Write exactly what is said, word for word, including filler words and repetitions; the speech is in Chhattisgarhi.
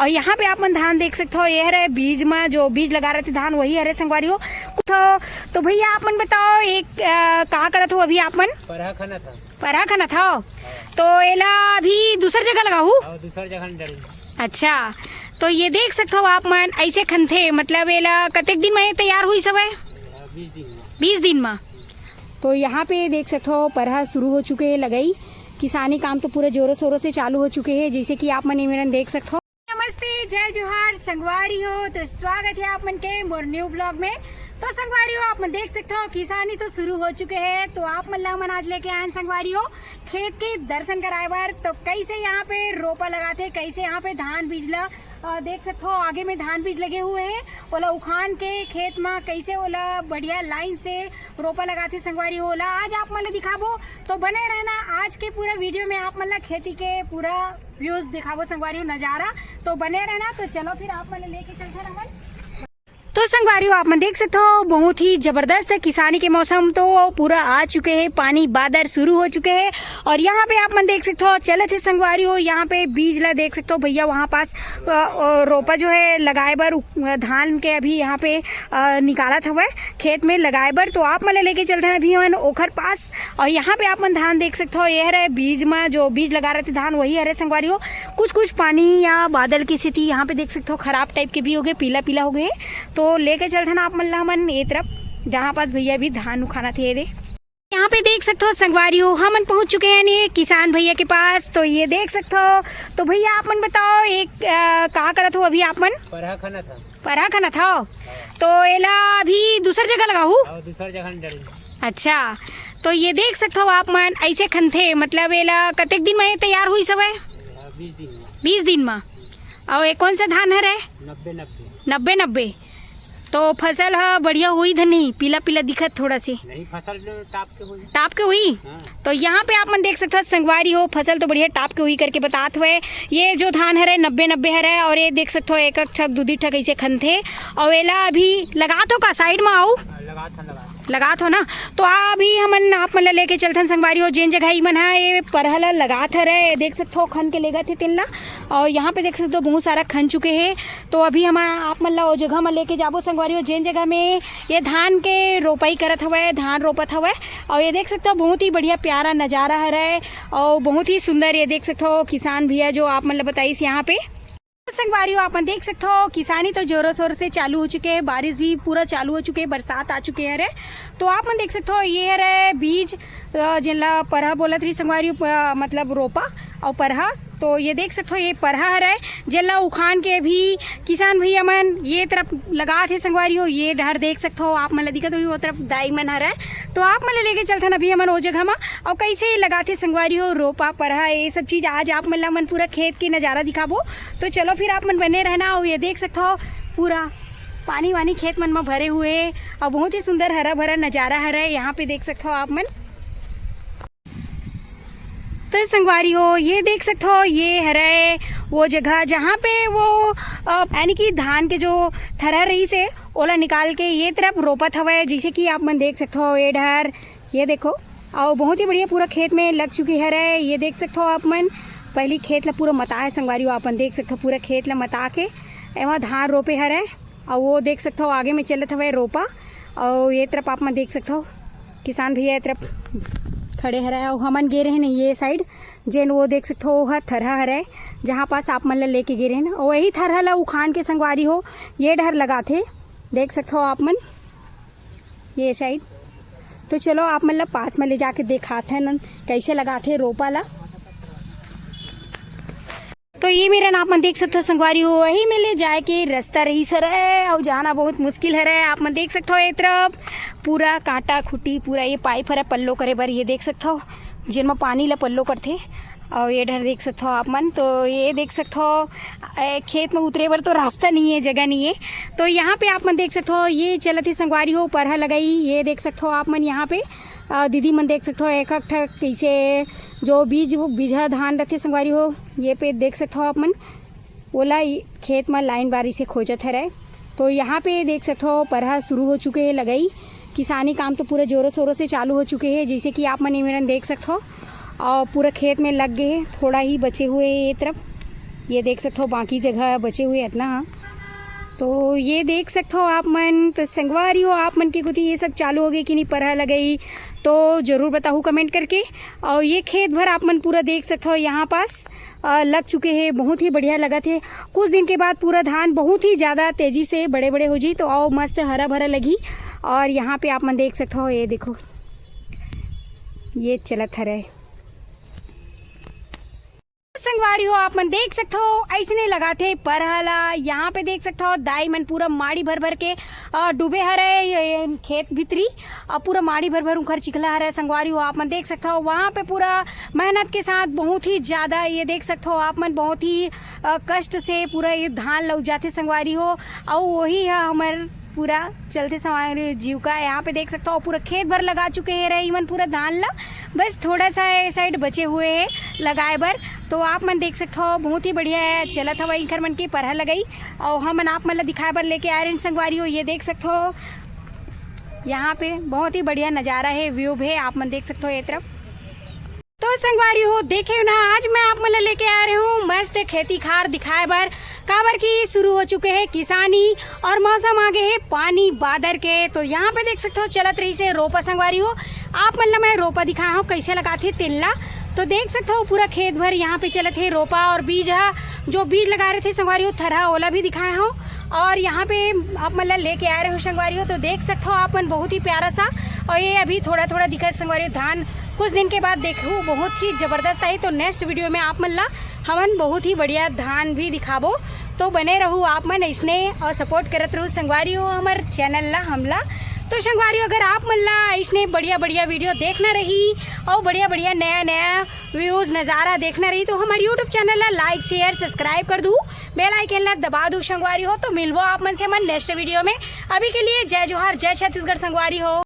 और यहाँ पे आप मन धान देख सकते हो, ये हरे बीज में जो बीज लगा रहे थे धान, वही हरे संगवारी हो। तो, तो भैया, आप मन बताओ, एक अ, का करत हो अभी आप मन? परहा खनत हव। परहा खनत हव। तो एला अभी दूसर जगह लगाहू? और दूसर जगह नहीं डलूँ। अच्छा, तो ये देख सकते हो आप मन, ऐसे खनथे, मतलब एला कतेक दिन में तैयार हुई सब है? बीस दिन में। बीस दिन में। तो यहाँ पे देख सकते हो, परहा शुरू हो चुके हैं लगई। किसानी काम तो पूरे जोरों शोरों से चालू हो चुके हैं, जैसे कि आप मन ये मेरन देख सकते हो। नमस्ते, जय जोहार संगवारी हो, तो स्वागत है आप मन के मोर न्यू ब्लॉग में। तो संगवारी हो, आप मन देख सकते हो, किसानी तो शुरू हो चुके हैं। तो आप मन ला मन आज लेके आए हैं संगवारी हो, खेत के दर्शन कराए बर। तो कैसे यहाँ पे रोपा लगाते, कैसे यहाँ पे धान बीज ला, अ, देख सकते हो, आगे में धान बीज लगे हुए हैं, ओला उखान के खेत में कैसे ओला बढ़िया लाइन से रोपा लगाते संगवारी हो, ओला आज आप मन ला दिखाबो। तो बने रहना आज के पूरा वीडियो में, आप मन ला खेती के पूरा व्यूज दिखाबो संगवारी हो, नजारा। तो बने रहना। तो चलो फिर आप मन ला लेके चलते हैं हमन। तो संगवारी हो, आप मन देख सकते हो, बहुत ही जबरदस्त है किसानी के मौसम। तो पूरा आ चुके हैं पानी, बादर शुरू हो चुके हैं। और यहाँ पे आप मन देख सकते हो, चलत है संगवारी हो, यहाँ पे बीज ला देख सकते हो भैया, वहाँ पास अ, अ, रोपा जो है लगाए बर उप-, धान के अभी यहाँ पे अ, निकालत हवय खेत में लगाए बर। तो आप मन ला लेके चलते हैं अभी हमन ओखर पास। और यहाँ पे आप मन धान देख सकते हो, ये हरे बीज में जो बीज लगा रहे थे धान, वही हरे संगवारी हो। कुछ कुछ पानी या बादल की स्थिति यहाँ पे देख सकते हो, खराब टाइप के भी हो गए, पीला पीला हो गए। तो लेके चलते हैं आप मन ला हमन ये तरफ, जहाँ पास भैया भी धान उखाना थे। ये दे, यहाँ पे देख सकते हो संगवारी हो, हमन पहुँच चुके हैं ये किसान भैया के पास। तो ये देख सकते हो। तो भैया, आप मन बताओ, एक अ, का करत हो अभी आप मन? परहा खनत हव। परहा खनत हव। तो एला अभी दूसर जगह लगाहू? और दूसर जगह नहीं डलूँ। अच्छा, तो ये देख सकते हो आप मन, ऐसे खनथे, मतलब एला कतेक दिन में तैयार हुई सब है? बीस दिन में। बीस दिन में। और ये कौन सा धान हरे? नब्बे नब्बे। नब्बे नब्बे। तो फसल ह बढ़िया हुई धन नहीं, पीला पीला दिखत थोड़ा सी। नहीं, फसल जो टाप के हुई। टाप के हुई? हाँ। तो यहाँ पे आप मन देख सकते हो संगवारी हो, फसल तो बढ़िया टाप के हुई करके बतात हुए। ये जो धान हरे नब्बे नब्बे हरे, और ये देख सकते हो एक एक ठक दू दी ठक ऐसे खनथे। और एला अभी लगात हो का साइड में आओ? हाँ, लगात हन, लगात हन। लगात हो ना? तो आ अभी हमन आप मन ला लेके चलथन संगवारी हो, जेन जगह ई मन ह ये परहा ला लगात हरे, देख सकते हो खन के लेगत हे तेन ला। और यहाँ पे देख सकते हो बहुत सारा खन चुके हैं। तो अभी हम आप मन ला ओ जगह में लेके जाबो संगवारी हो, जेन जगह में ये धान के रोपाई करत हवय, धान रोपत हवय। और ये देख सकते हो बहुत ही बढ़िया प्यारा नजारा हरय और बहुत ही सुंदर। ये देख सकते हो किसान भैया जो आप मन ला बताइस यहाँ पे। संगवारी हो, आप मन देख सकते हो किसानी तो जोरों शोर से चालू हो चुके हैं, बारिश भी पूरा चालू हो चुके हैं, बरसात आ चुके हरे। तो आप मन देख सकते हो ये हरे बीज, अ, जेन ला परहा बोलत रही संगवारी हो, अ, मतलब रोपा और परहा। तो ये देख सकते हो ये परहा हरे, जेन ला उखान के अभी किसान भैया मन ये तरफ लगात हे संगवारी हो। ये डहर देख सकते हो, आप मन ला दिखत होही वो तरफ दाई मन हरे। तो आप मन ला लेके चलथन अभी हमन ओ जगह मा, और कैसे ये लगात हे संगवारी हो रोपा परहा, ये सब चीज आज आप मन ला मन पूरा खेत के नजारा दिखाबो। तो चलो फिर आप मन बने रहना। और ये देख सकते हो पूरा पानी वानी खेत मन में भरे हुए हे और बहुत ही सुंदर हरा भरा नजारा हरे। यहाँ पे देख सकते हो आप मन। तो संगवारी हो, ये देख सकते हो, ये हरे वो जगह जहाँ पे वो, अ, यानी कि धान के जो थरहा रहिस हे, ओला निकाल के ये तरफ रोपत हवय। जैसे कि आप मन देख सकते हो, ये डहर, ये देखो, और बहुत ही बढ़िया पूरा खेत में लग चुके हरे। ये देख सकते हो आप मन, पहली खेत ला पूरा मता हे संगवारी हो, आप मन देख सकते हो पूरा खेत ला मता के एमा धान रोपे हरे। और वो देख सकते हो आगे में चलत हवय रोपा, और ये तरफ आप मन देख सकते हो किसान भैया ये तरफ खड़े हरे, और हमन गे रहे ये साइड, जेन वो देख सकते हो, वो ह थरहा हरे, जहाँ पास आप मन ला लेके गे रहे। और वही थरहा ला उखान के संगवारी हो, ये डहर लगाथे, देख सकते हो आप मन, ये साइड। तो चलो आप मन ला पास में ले जाके दिखाथे न, कैसे लगाथे रोपा ला। तो ये मेरन आप मन देख सकते हो संगवारी हो, वही में ले जाए के रास्ता रहिस हरे, और जाना बहुत मुश्किल हरे। आप मन देख सकते हो ये तरफ पूरा कांटा खुटी, पूरा ये पाइप हरे पल्लो करे बर, ये देख सकते हो, जिन में पानी ला पल्लो करथे। और ये डहर देख सकते हो आप मन, तो ये देख सकते हो, ए, खेत में उतरे बर तो रास्ता नहीं है, जगह नहीं है। तो यहाँ पे आप मन देख सकते हो, ये चलत हे संगवारी हो, परहा लगाई, ये देख सकते हो आप मन यहाँ पे। अ, दीदी मन देख सकते हो, एक एक ठक कैसे जो बीज, वो बीजहा धान रथे संगवारी हो, ये पे देख सकते हो आप मन, ओला इ-, खेत में लाइन बारी से खोजत हरे। तो यहाँ पे देख सकते हो, परहा शुरू हो चुके हैं लगाई। किसानी काम तो पूरा जोरों शोरों से चालू हो चुके हैं, जैसे कि आप मन ये मेरन देख सकते हो, और पूरा खेत में लग गए हैं, थोड़ा ही बचे हुए हैं ये तरफ। ये देख सकथो, बाकी जगह बचे हुए इतना ह। तो ये देख सकथो आप मन, तो संगवारी हो, आप मन के कोती ये सब चालू हो गई कि नहीं, परहा लगई, तो जरूर बताहू कमेंट करके। और ये खेत भर आप मन पूरा देख सकथो, यहाँ पास अ, लग चुके हैं, बहुत ही बढ़िया लगत हे। कुछ दिन के बाद पूरा धान बहुत ही ज़्यादा तेज़ी से बड़े-बड़े हो जी, तो आओ मस्त हरा-भरा लगही। और यहाँ पे आप मन देख सकथो, ये देखो, ये चलत हरे। संगवारी हो, आप मन देख सकथो, ऐसने लगाथे परहा ला। यहाँ पे देख सकथो, दाई मन पूरा माड़ी भर-भर के, अ, डूबे हरे, ये, ये खेत भीतरी, अ, पूरा माड़ी भर-भर उंखर चिखला हरे। संगवारी हो, आप मन देख सकथो, वहाँ पे पूरा मेहनत के साथ बहुत ही ज़्यादा, ये देख सकथो आप मन, बहुत ही, अ, कष्ट से पूरा ये धान ल उपजाथे संगवारी हो। अउ वही ह हमर पूरा चलथे संगवारी हो जीविका। यहाँ पे देख सकथो, पूरा खेत भर लगा चुके हे रहे इमन पूरा धान ला, बस थोड़ा सा ये साइड बचे हुए हे लगाए बर। तो आप मन देख सकथो, बहुत ही बढ़िया हे, चलत हवय इंखर मन के परहा लगई। अउ हमन आप मन ला दिखाए बर लेके आए रहेन संगवारी हो, ये देख सकथो, यहाँ पे बहुत ही बढ़िया नज़ारा हे, व्यू हे, आप मन देख सकथो ये तरफ। तो संगवारी हो, देखे ना, आज मैं आप मन ला लेके आ रहे हूँ मस्त खेती खार दिखाए बर, काबर कि शुरू हो चुके हे किसानी और मौसम आ गए हे पानी बादर के। तो यहाँ पे देख सकथो, चलत रहिसे रोपा संगवारी हो, आप मन ला मैं रोपा दिखाए हूँ कैसे लगाथे तेन ला। तो देख सकथो, पूरा खेत भर यहाँ पे चलत हे रोपा और बीज ह, जो बीज लगाए रहिथे संगवारी हो थरहा, ओला भी दिखाए हूँ। और यहाँ पे आप मन ला लेके आए रहे हूँ संगवारी हो, तो देख सकथो आप मन, बहुत ही प्यारा सा। और ये अभी थोड़ा थोड़ा दिखत संगवारी हो धान, कुछ दिन के बाद देखहू, बहुत ही जबरदस्त आही। तो नेक्स्ट वीडियो में आप मन ला हमन बहुत ही बढ़िया धान भी दिखाबो। तो बने रहू आप मन अइसने और सपोर्ट करत रहू संगवारी हो हमर चैनल ला, हमला। तो संगवारी हो, अगर आप मन ला अइसने बढ़िया बढ़िया वीडियो देखना रही और बढ़िया बढ़िया नया नया व्यूज नज़ारा देखना रही, तो हमर YouTube चैनल ला लाइक, शेयर, सब्सक्राइब कर दू, बेल आइकन ला दबा दू संगवारी हो। तो मिलबो आप मन से हमन नेक्स्ट वीडियो में। अभी के लिए जय जोहार, जय छत्तीसगढ़ संगवारी हो।